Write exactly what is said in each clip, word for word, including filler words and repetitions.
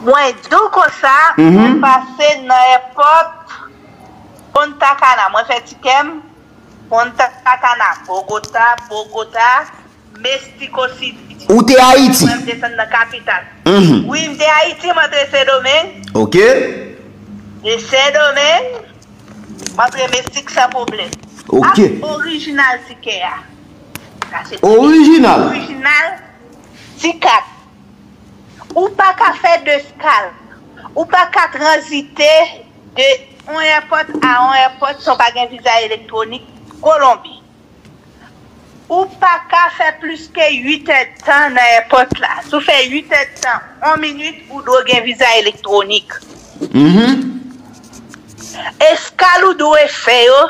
Mwen di w konsa, mwen pase nan èpòt Punta Cana. Mwen fè tikè m Punta Cana, Bogota, Bogota, Mexico City. Ou te Ayiti? Mwen desann nan kapital. Wi, m te Ayiti, m antre Sendomeng. Ok. De Sendomeng, m antre Mesik san pwoblèm. Ok. Ap orijinal tikè a. Sa se premye. Orijinal? Orijinal ti kat. Ou pa ka fè de skal. Ou pa ka tranzite de yon èpòt a yon èpòt san w pa gen viza elektwonik Kolonbi. Ou pa ka fè plis ke uit èdtan nan èpòt la. Si w fè uit èdtan, yon minit, ou dwe gen viza elektwonik. Eskal ou dwe fè yo,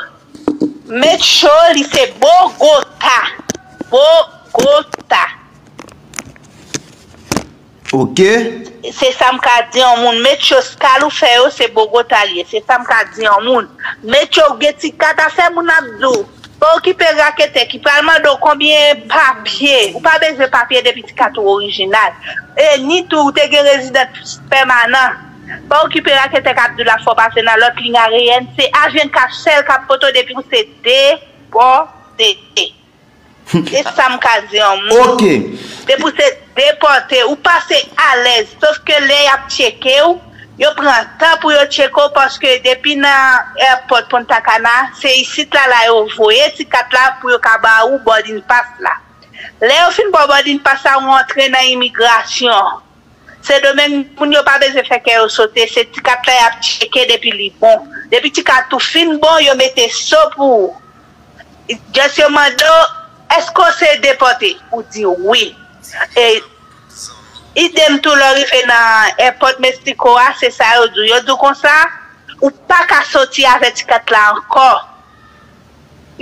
make sure li se Bogota. Bogota. Ok. Se sa m ka di yon moun. Make sure skal ou fè yo, se Bogota l ye. Se sa m ka di yon moun. Make sure w gen ti kat, afè moun ap di w. Pa okipe raketè ki pral mande w konbyen papye. Ou pa bezwen papye depi ti kat ou orijinal. E ni tou, ou te gen rezidans pèmanan. Pa okipe raketè k ap di w l ap fè w pase nan lòt liy aryèn. Se A vennkat sèl k ap pote w depi w se depòte. Se sa m ka di yon moun. Ok. Depi w se depòte, ou pase alèz. Sof ke lè y ap tcheke w, yo pran tan pou yo tcheke w, paske depi nan èpòt Punta Cana, se isit la, la yo voye ti kat la pou yo ka ba ou boarding pass la. Lè yo fin ba w boarding pass la, ou antre nan imigrasyon. Sendomeng, moun yo pa bezwen fè kè yo sote, se ti kat la y ap tcheke depi li bon. Depi ti kat ou fin bon, yo mete so pou ou. Just yo mande w, èske w se depòte? Ou di wi. E idem tou, lè w rive nan èpòt Mexico a, se sa yo di w. Yo di w konsa, ou pa ka soti avèk ti kat la ankò.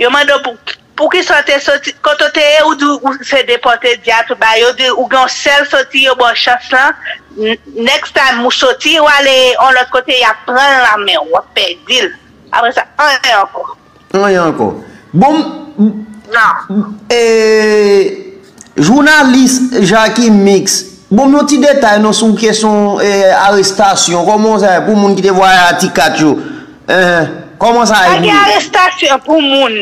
Yo mande w pou, poukisa w te soti, kote w te ye, ou di w se depòte, di a tout bagay. Yo di ou gen yon sèl soti, yo ba w chans lan. N-, next time ou soti, ou ale yon lòt kote, y ap pran l nan men w, w ap pèdi l. Apre sa, anyen ankò. Anyen ankò. Bon, m-, m-, e, jounalis Jacky Mix, bon, m yon ti detay non sou kesyon, e, arestasyon. Kòman sa ye pou moun ki te vwayaje a ti kat yo? Enhen. Kòman sa ye pou yo? Pa gen arestasyon pou moun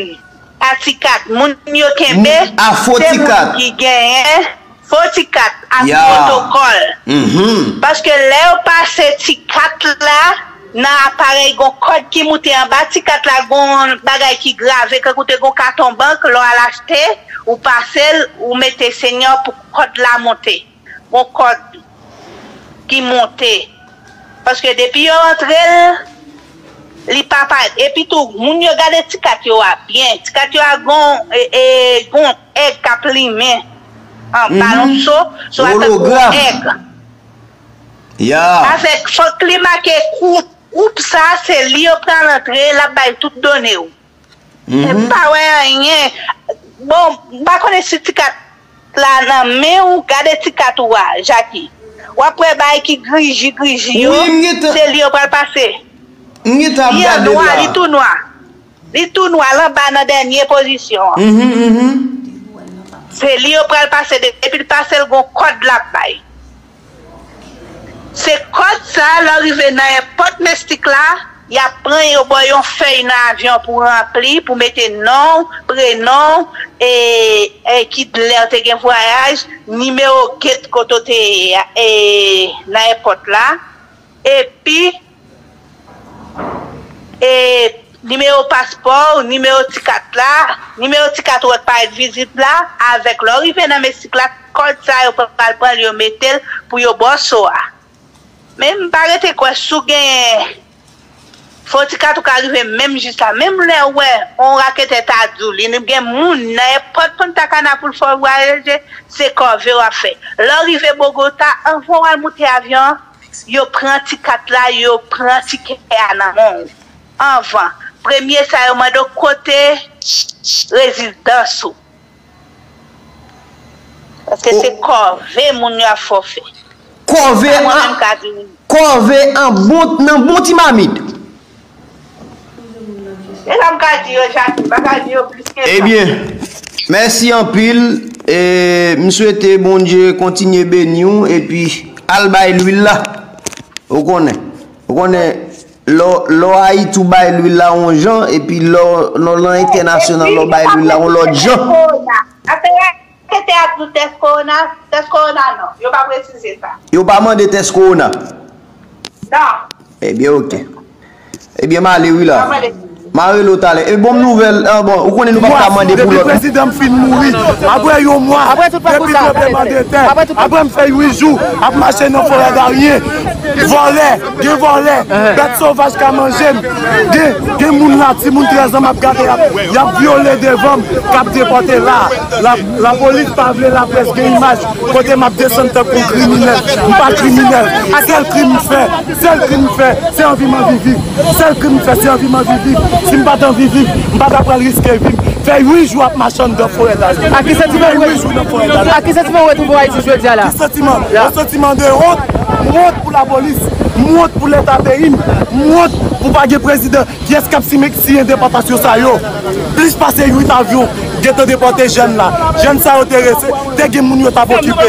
a ti kat. Moun yo kenbe, a fo ti kat, se moun ki genyen fo ti kat ak pwotokòl. Paske lè yo pase ti kat la nan aparèy, gon kòd ki moute anba ti kat la, gon bagay ki grave, kankou te gon katon bank, lè w al achte, ou pase l, ou mete siyal pou kòd la monte. Gon kòd ki monte. Paske depi yo rantre l, li pa parèt. Epi tou, moun yo gade ti kat yo a byen. Ti kat yo a gon, e, e, gon èg k ap limen anba yon so, so a tankou yon èg. Avèk, fòk li make gwoup, gwoup sa, se li yo pral antre, l ap bay tout done w. M pa wè anyen. Bon, m pa konnen si ti kat la nan men w, gade ti kat ou a, Jacky. W ap wè bagay ki griji, griji yo, se li yo pral pase. Li an nwa, li tou nwa. Li tou nwa, l anba nan dènye pozisyon an. Se li yo pral pase, depi l pase l gon kòd l ap bay. Se kòd sa, lè w rive nan èpòt Mesik la, y ap pran, yo ba w yon fèy nan avyon pou ranpli, pou mete non w, prenon w, e, e ki lè w te gen vwayaj, nimewo gate kote w te ye, e, nan èpòt la, epi e, nimewo paspò w, nimewo ti kat la, nimewo ti kat ou wè k parèt vizit la, avèk lè w rive nan Mesik la, kòd sa yo pral pran l, yo mete l pou yo ba w so a. Men m pa rete kwè si w genyen fo ti kat ou ka rive menm jis la. Menm lè w wè yon raketè ta di w li, li gen moun nan èpòt Punta Cana pou l fè w vwayaje, se kòve w ap fè. Lè w rive Bogota, anvan w al moute avyon an, yo pran ti kat la, yo pran tikè a nan men w. Anvan, premye sa yo mande w kote rezidans ou. Paske se kòve moun yo ap fè w fè. Kòve an, kòve an bon, nan bon ti mamit. E sa m ka di yo, Jacky, m pa ka di yo plis ke sa. Ebyen, mèsi anpil. E m swete Bondye kontinye beni w epi al bay lwil la. Ou konnen. Ou konnen, lè w- lè w Ayiti ou bay lwil la yon jan, epi lè w- lè w nan entènasyonal lè w bay lwil la yon lòt jan. Korona. Afè rete ap di tès korona, tès korona non. Yo pa presize sa. Yo pa mande tès kowona. Non. Ebyen, oke. Ebyen, m ale wi la. Pa mande. M a rele w talè. E bon nouvèl, ah, bon, ou konnen nou pa ka mande pou Depi lòt. Prezidan m fin mouri, apre yon mwa, Apre tout pako depi sa, tranblemanntè, apre tout apre m fè uit jou ap mache nan forè Darien, vòlè, gen vòlè, bèt sovaj ka manje m, gen, gen moun la, timoun trèz an m ap gade, y ap, y ap vyole devan m, k ap depòte la. La, lapolis pa vle laprès gen imaj kote m ap desann tankou yon kriminèl. M pa kriminèl. Sèl krim m fè, sèl krim m fè, se anvi m anvi viv. Sèl krim m fè, se anvi m anvi viv. Si m pa t anvi viv, m pa ta pral riske vi m. Fè uit jou ap mache anndan forè Darien. Ak ki santiman ou retwouve w Ayiti jodi a la? Ki santiman? Yon santiman de wont. M wont pou lapolis. M wont pou leta peyi m. M wont pou pa gen prezidan. Kiyès k ap siyen, siyen depòtasyon sa yo? Plis pase uit avyon gentan depòte jèn la. Jèn sa yo te rese, te gen moun yo t ap okipe.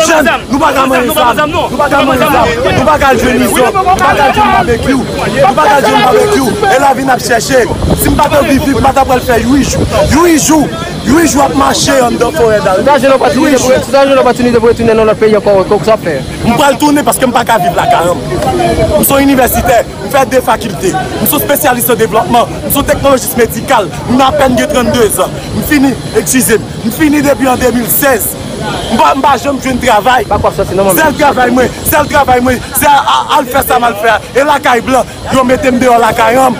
Jèn, nou pa ka manje zam. Nou pa ka manje zam. Nou pa ka al jwenn izòp. Nou pa ka al jwenn babekyou. Nou pa ka al jwenn babekyou. E lavi n ap chèche. Si m pa t anvi viv, m pa ta pral fè uit jou. Uit jou. Uit jou ap mache anndan forè Darien. Si w ta jwenn opòtinite pou retounen nan lòt peyi ankò, sa w ap fè? M pral tounen paske m pa ka viv lakay an. M se yon inivèsitè. M fè de fakilte. M se yon espesyalis an devlòpman. M se yon teknolojis medikal. M apèn gen trannde zan. M fini, eskize m, m fini depi an de mil sèz. M pa, m pa janm jwenn travay. Sèl travay mwen, sèl travay mwen, se a, a, al fè sa m al fè a. E lakay blan, yo mete m deyò lakay an.